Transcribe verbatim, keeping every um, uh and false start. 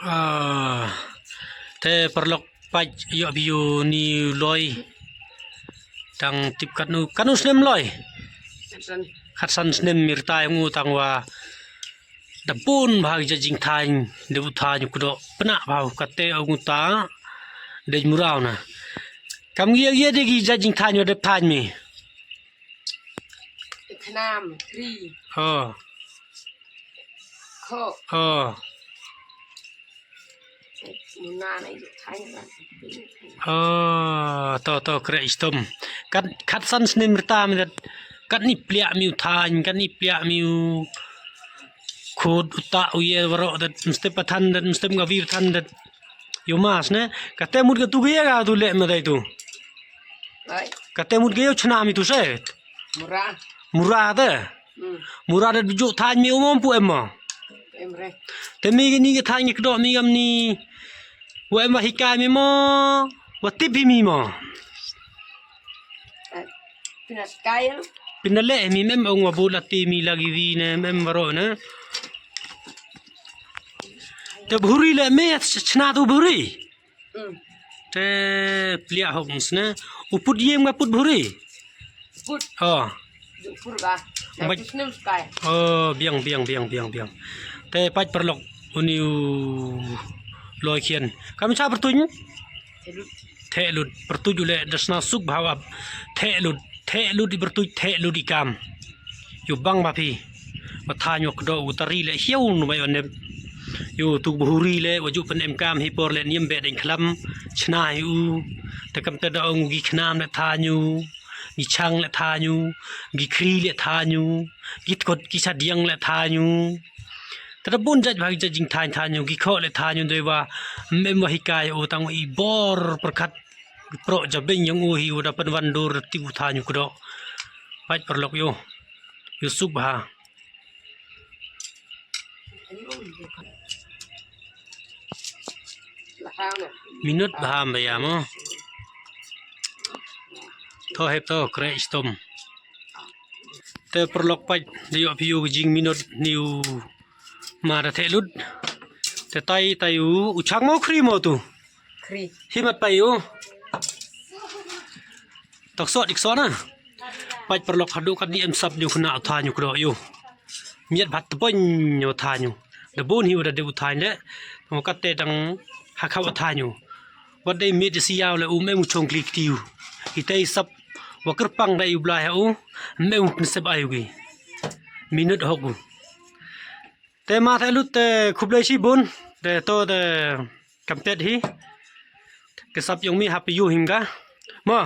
Ah, te paralok pait ïoh phi ïoh ni loi. Tang tip katno, katno snem loi? Khatsan. Khatsan snem mi rta ïa u tang wa da bun bha ki jait jingthaiñ, da u thaiñ u kdoh pynah bha u kate u nguta dei muraw na. Kam ngi ïa dei ki jait jingthaiñ wa da thaiñ mi. Khnam, kri. Oh. Kho. Oh. Muna na ïa thaiñ ra. Oh, to to kre istom. Kat, khatsan snem rta mi dat. Katni pliah mi u thaiñ, katni pliah mi u khut u ta u ye waroh dat mstep pathan dat mstep ngavi pathan dat. Ïoh mas ne. Kate mut ka tu ka ye ka tu leh ma dai tu. Ai. Kate mut ka ïoh chna mi tu se. Mura. Mura te. Hmm. Mura dat bijuk thaiñ mi u mom pu em ma. Em re. Te mi ni ka thaiñ ki kdoh mi gam ni. Wa em wa hikai mi mo. Wa tip hi mi mo. Pina sky. Pina leh mi mem ong wa bu la ti mi lagi wi ne mem waroh ne. Te bhuri leh mi chna tu bhuri. Hmm. Te pliah hok sne. U put yem nga put bhuri. Put. Oh. Ju pur ba. Baik. Snem sky. Oh, biang, biang, biang, biang, biang. Te pait paralok uni u loi khian. Kam cha pertuñ? Thelut. Thelut. Pertuñ u le da sna suk bha wa. Thelut. Thelut i pertuñ, thelut i kam. Ïoh bang ba phi. Ba thaiñ wa kdoh u tari le hiau nu bai wa nep. Ïoh tu bhuri le wa ju pyn em kam hi por le niam be deng khlam. Chna hi u. Te kam te da ong u gi khnam le thaiñ u. Gi chang le thaiñ u, gi khri le thaiñ u, gi tkot gi sadiang le thaiñ u. Te da bun jait bha gi jait jingthaiñ thaiñ u, gi khoh le thaiñ u dei wa mem wa hikai u tang i bor perkat pro jabeng yang u hi u da pynwan dur ti u thaiñ u kdoh. Pait paralok ïoh. Ïoh suk bha. Minot bha ba ya mo. Tho hep tho kre istom. Te paralok pait da ïoh phi ïoh jing minot ni u ma da thelut. Te tai tai u u chang mo khri mo tu. Khri. Himat pai u. Tak sot ik sot na. Pait paralok hadu kat ni em sap ni u khna u thaiñ u kdoh ïoh. Miet bhat tbon ïoh thaiñ u. Da bun hi u da de u thaiñ le. Mo kat te dang ha khaw thaiñ u. Wat dei miet si yaw le u mem u chong klik tiu. Ki tei sap wa kyrpang da u blai ha u. Mem u pynsep ai u ki. Minot hok u. Te ma te lut te khublei shibun. Te to te kampet hi. Ke sap yong mi happy yu him ka. Mo.